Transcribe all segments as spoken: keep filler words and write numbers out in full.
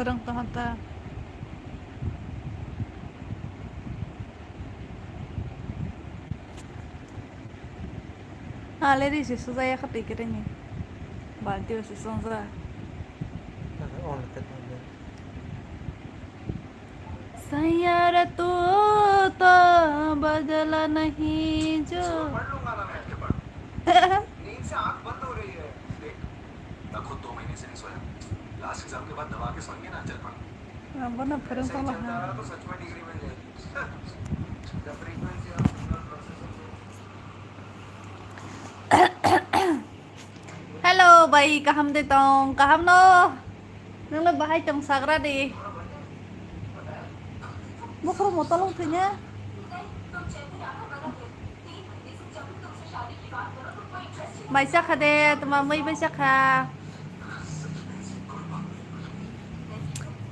Rang tong ta. Ale di se sujaya kha twi khe tini. Balti o se songja. Sayara tu to badla nahi jo. नींद से आंख बंद हो रही है। देख, मैं खुद दो महीने से नहीं सोया। लास्ट एग्जाम के बाद दबा के सोएंगे ना, चल पड़ेंगे। Ang bono phwrwng sala ha. Hello, bai, kaham de tong, kaham no? Nang le bahai tong sagra de. Bukhro motolong thanya. Bai sakha de, tuma mui bai sakha.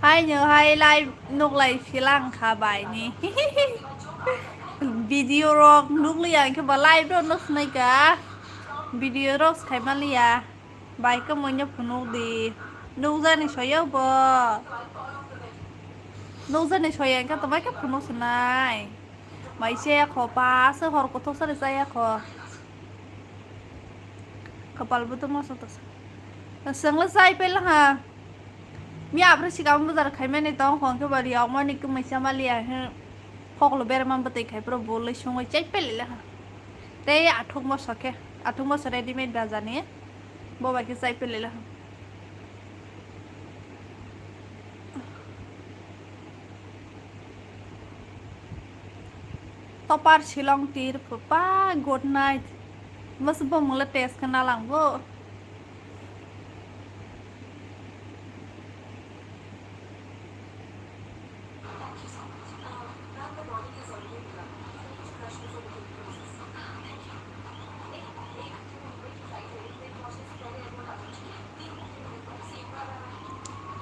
Hai no, hai live nuk lai philang kha bai ni. Video rok nuk li ang khe ba live rok nuk nai ka. Video rok khai ma li ya. Bai ka mo nya phunuk di. Nuk jani soyo bo. Nuk jani soyo ang khe to bai ka phunuk sanai. Mai se kho pa se hor kothok sari sa ya kho. Kapal bo to moso to sa. Sengla sai pela ha. Mi apre sikam bazar khaimani tong khong khe bari yokmani kwmai chamali ahe. Khoklo berma bwtwi khai pro bolai songoi chai pelele ha. Tei athuk moso khe, athuk moso ready made bazar ni. Bo bai khe chai pelele ha. Topar Shillong tir pa good night. Mas bo mula test kana lang bo.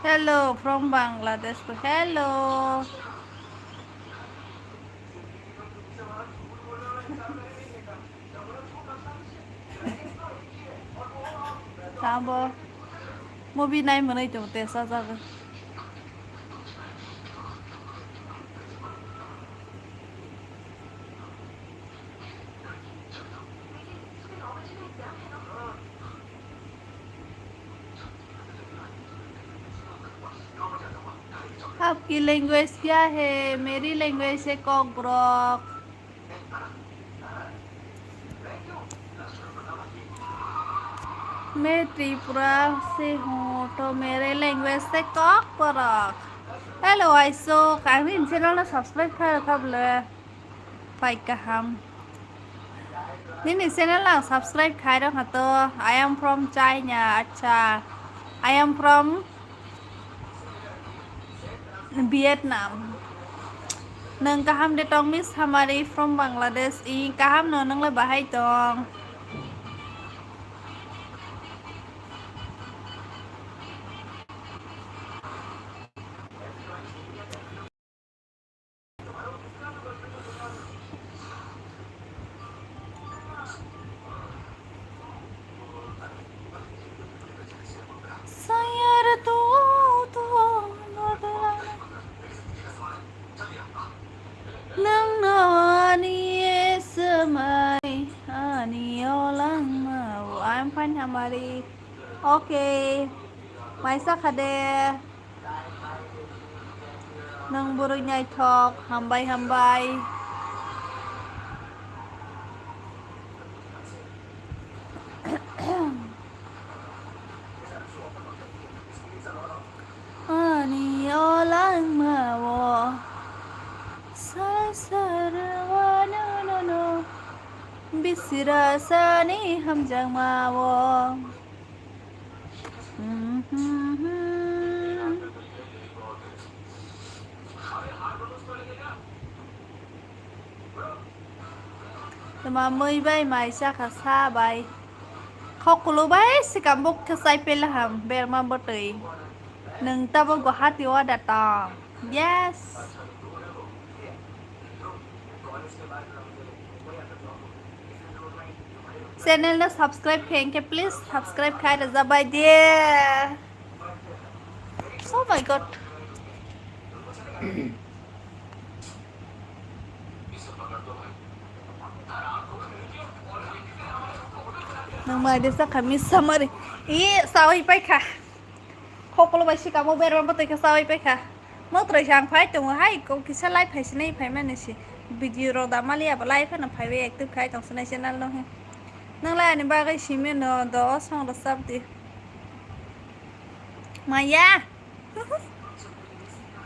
Hello from Bangladesh. Hello. Tamo movie nai mwnwi tong te sajagwi. आपकी लैंग्वेज क्या है? मेरी लैंग्वेज है कॉकबरॉक। मैं त्रिपुरा से हूँ, तो मेरे लैंग्वेज से कॉकबरॉक। Hello, Aisuk, ang nini channel no subscribe khai rwkha bwle. Pai kaham. Nini channel ang subscribe khai rwkha to. I am from China. Acha. I am from Vietnam. Nwng kaham de tong, Miss Hamari from Bangladesh? I kaham no, nwng le bahai tong? Sayar tu tu badalana. Nwng no ani swmai ani olangma. I am fine, Hamari. Okay. Maisa khade. Nwng bwrwi naithok, hambai, hambai. Ani olangma o sal sar wano no no bisira sani hamjakma o. Tma mui bai mai chakha sa bai. Khokolo bai sikam bok khe chai pela ham berma bwtwi. Nwng tabo Guwahati o da tong. Yes. Channel no subscribe khe, please subscribe khai rwjabai de. my God. Nang mai de sakha mi samari. I sawi paikha. Khokolo bai sikamo berma bwtwi khe sawi paikha. Motrai se ang phai tongo hai kok kisa live phai sinai phai mani si. Video rok da mali abo live phano phai bai active khai tong sinai channel no he. Nang lai ani bagwi simi no do song rwchap di. Maya.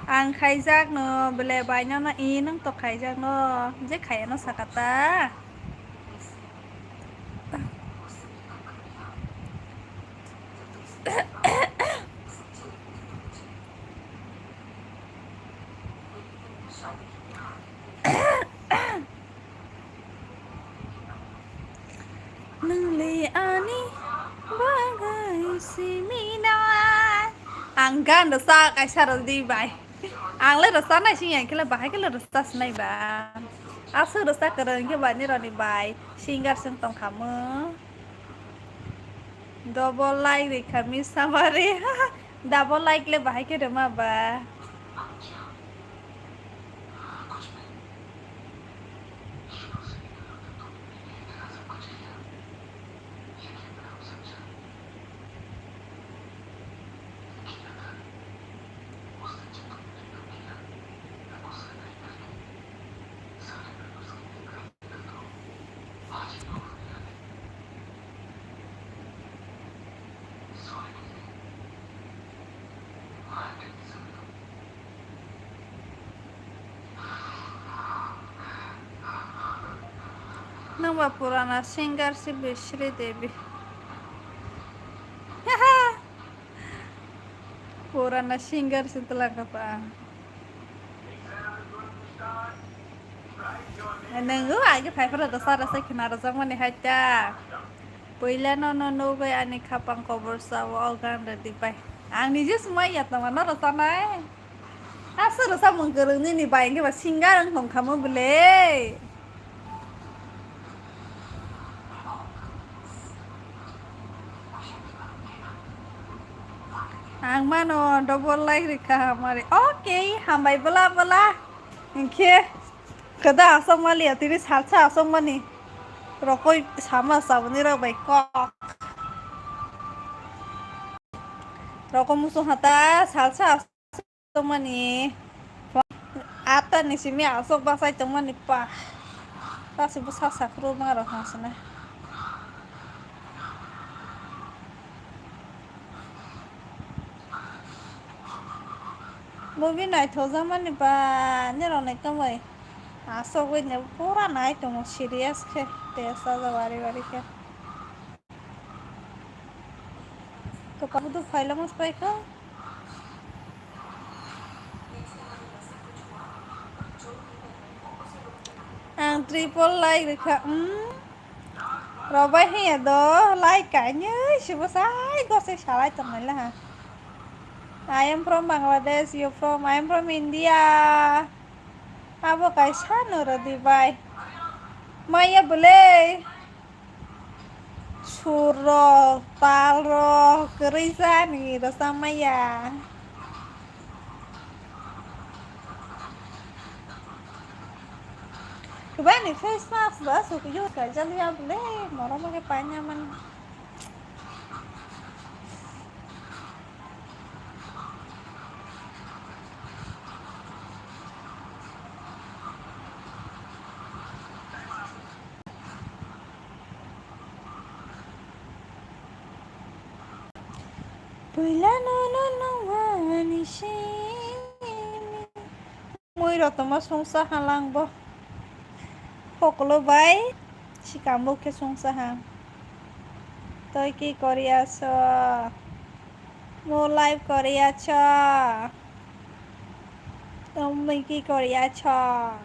Ang khaijak no bele bai no no i nang to khaijak no je khaya no sakata. Nungli ani bagai simina. Ang gan rwsa kaisa rw di bai. Ang le rwsa nai sing yang khe le bahai khe le rwsa sinai ba. Aswk rwsa kwrwng khe ba nironi bai singer sing tong kha mo. Double like rikha mi samari. Double like le bahai khe rwma ba. Nangba purana singer si Bisri Devi. Purana singer si twlang kha pa. Nang o age phai phara da sara sai khna rwjak mani hai ta. Puila no no nugwi ani khapang kobor sa o gan rwdi pai. Ang nije swmai ya tama no rwchanai. Aswk rwchapmung kwrwng nini bai hwnkhe ba singer wng tong kha mo bwle. Ang mano double like rikha hamari. Okay, hambai bwla bwla. Hwnkhe kwda aswk mali atiri salsa aswk mani. Rokoi sama sabuni rok bai kok. Rokoi musu hata salsa tongmani. Ata ni simi aswk bachai tongmani pa. Basi bwsa sakhro ma rok hasna. Movie naithok jamani ba nirok nai tongbai. Aswk bai ne pura nai tongo serious khe. Te sajak wari wari khe. To kabu do phaila mas pai kha. Ang triple like rikha. Hmm. Robai hiya do like kainwi sibo sai gosai salai tongnai laha. I am from Bangladesh, you from, I am from India. Abo kaisa no rwdi bai. Maya bwle. Sur rok, tal rok, kwrwi jani rwchapmaya. Kwbani face mask ba aswk use kaijak ya bwle, morom khe paina man. Puila no no nungmani simi. Mui rok tongma sungsa halangbo. Hoklo bai sikambo khe sungsa ha. Toi ki kori aso? Mo live kori acho. Tongmui ki kori acho?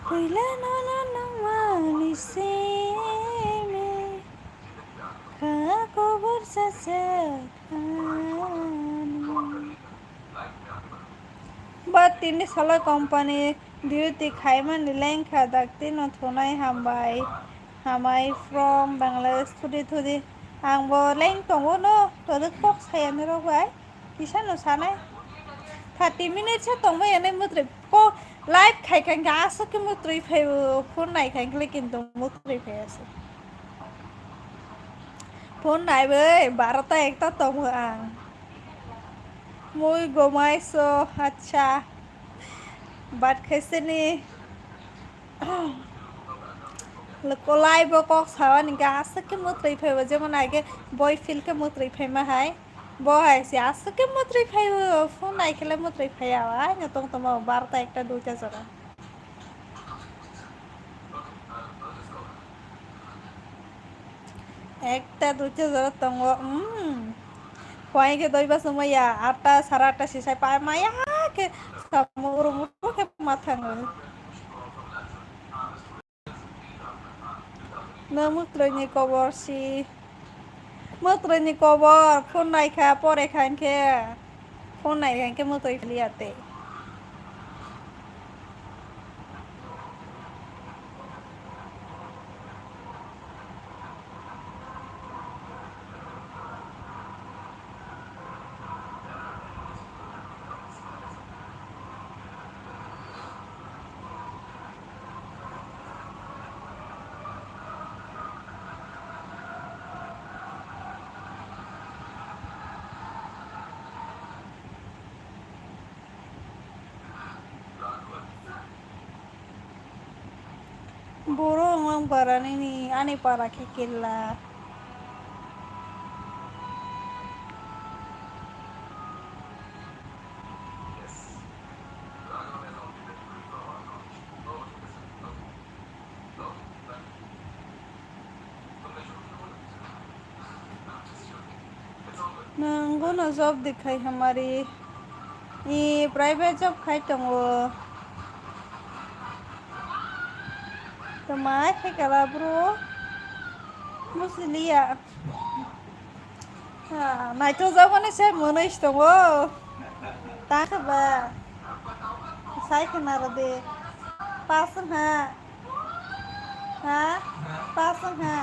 Puila no no nungmani simi kha kobor sajak. Tini salo company duty khaimani lengkha, daktino thunai hambai. Hamai from Bangladesh thudi thudi. Ang bo leng tongo no, todok kok sayani rok bai. Kisa no sanai. Thirty minutes se tongbai ani mutri. Ko live khai kha hingke aswk ke mutri phai o, phone nai kha hingke kintu mutri phai aswk. Phone nai bai, barota ekta tongo ang. Mui gomai so, acha. Bat khaisini. Kolai bo kok sawa ni ga aswk khe mwtwi phaibo, jemon age boy feel khe mwtwi phaima hai. Bo hai se aswk khe mwtwi phaibo, phone nai khe le mwtwi phaiya, aino tong tongma barota ekta duita jora. Ekta duita jora tongo, mm. Kuai khe doi basa maya, atta, sara atta sisai pa maya khe samo uru muru khe ma thango. Nwng mwtwrwini kobor si, mwtwrwini kobor, phone naikha, pore kha hinkhe, phone naikha hinkhe mwtwi philiya tei. Boro wng wng para nini ani para khe killa. Nwng bono job de khai hamari. I private job khai tongo. Twmai khai kala bro. Bujiliya. Ha, naithok jaboni se mwnwi tongo. Ta khe ba. Sai khna rw de. Pas wng ha. Ha? Pas wng ha.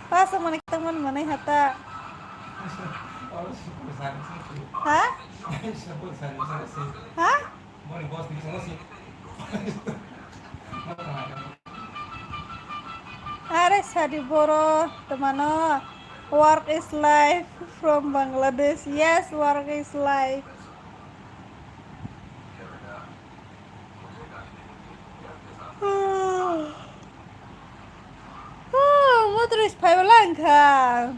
Pas wng mani kitak man manai ha ta. Ha? Ha? Are sadi boro, twmano, work is life from Bangladesh. Yes, work is life. Motris phaibo lang kha.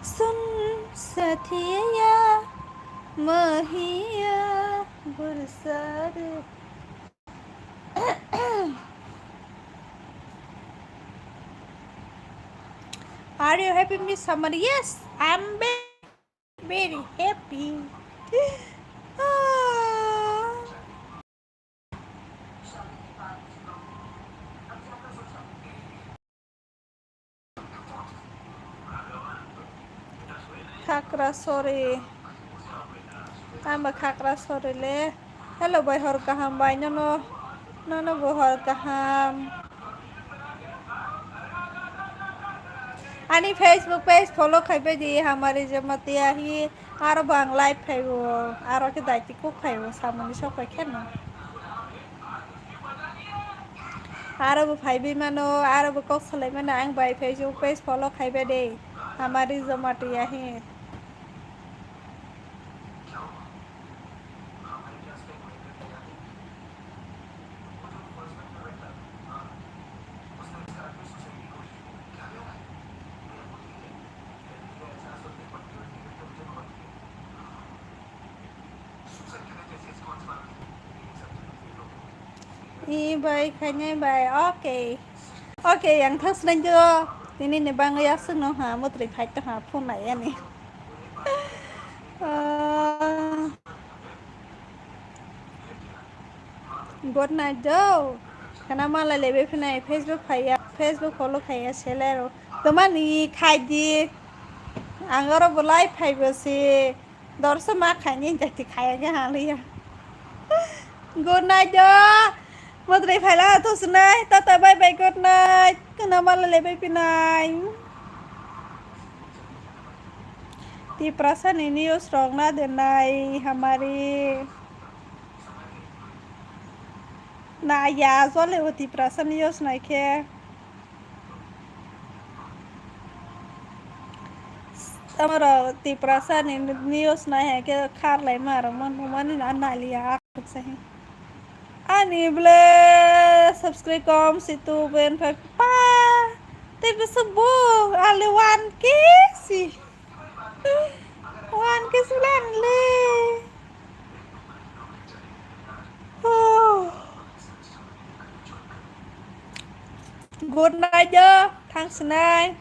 Sun sathiya mahiya bursar. Are you happy, Miss Summer? Yes, I'm very, very happy. Ah. Khakrasori. Tamo Khakrasori le. Hello, bai hor kaham bai nono. Nono bo hor kaham. Ani Facebook page follow khai bai di, Hamari Jamatia hi. Aro bo ang live phaibo, aro khe daiti kuk phaibo, samani sok pai kheno. Aro bo phaibi mano, aro bo kok salai mano, ang bai Facebook page follow khaiba de, Hamari Jamatia hi. I bai khainai bai, okay. Okay, ang thas nai jo. Tini ni bang ya sung no ha, mutri phai to ha, phone nai ani. Ah. Good night, do. Khana mala lebe phinai Facebook phaiya, Facebook follow khaiya, selero. Tomani khai di. Ang oro bolai phaibo se. Dorso ma khaini jati khaya ge haliya. Good night do. Modrei phaila to sunai. Tata bye bye, good night. Kana mala le bye pinai. Tiprasa ni news rok na denai hamari. Na ya jole o Tiprasa news nai khe. Amaro Tiprasa ni news nai hai khe kharlai ma rok man humani na naliya. Ani ble subscribe kom si tu ben pa pa. Te besok bu ale one K si. One K sulan le. Oh. Good night ya, thanks nai.